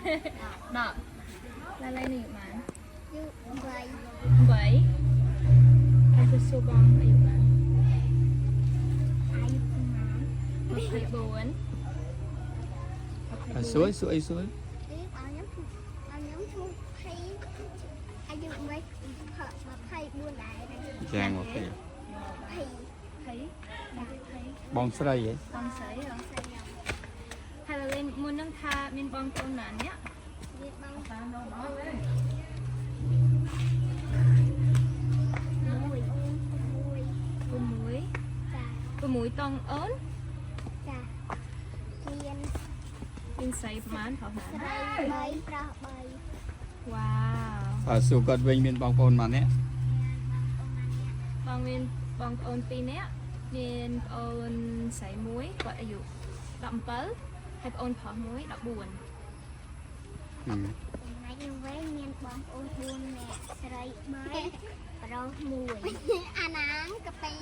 10ឡាឡៃនេះប៉ុន្មាន យុ8 8ហើយទៅសួរបងអាយុប៉ុន្មាន អាយុប្រហែល 24 អាសួយសួរអីសួយ នេះបងខ្ញុំបងខ្ញុំឈ្មោះភ័យអាយុ1 24ដែរ ចាង OK ភ័យ 20 បងស្រីហ៎ បងស្រីហ៎ ស្រីខ្ញុំ ហើយឡាឡៃមុននឹងថាមានបងប្អូនប៉ុន្មានអ្នក មានបង តាមដល់មក មួយមួយ 6 ចា 6តងអូន ចាមាន មានស្រីប្រហែលប្រុសប្រ ស្ ហែល រី3ប្រុស3 វ៉ាវ អើសួរគាត់វិញមានបងប្អូនប៉ុន្មានអ្នក បងមានបងប្អូន2នាក់មានប្អូនស្រីមួយគាត់អាយុ17ហើយប្អូនប្រុសមួយ14 ហឹម ចំណែកខ្ញុំវិញមានបងប្អូន4នាក់ស្រី3ប្រុស1អាណាងកាពី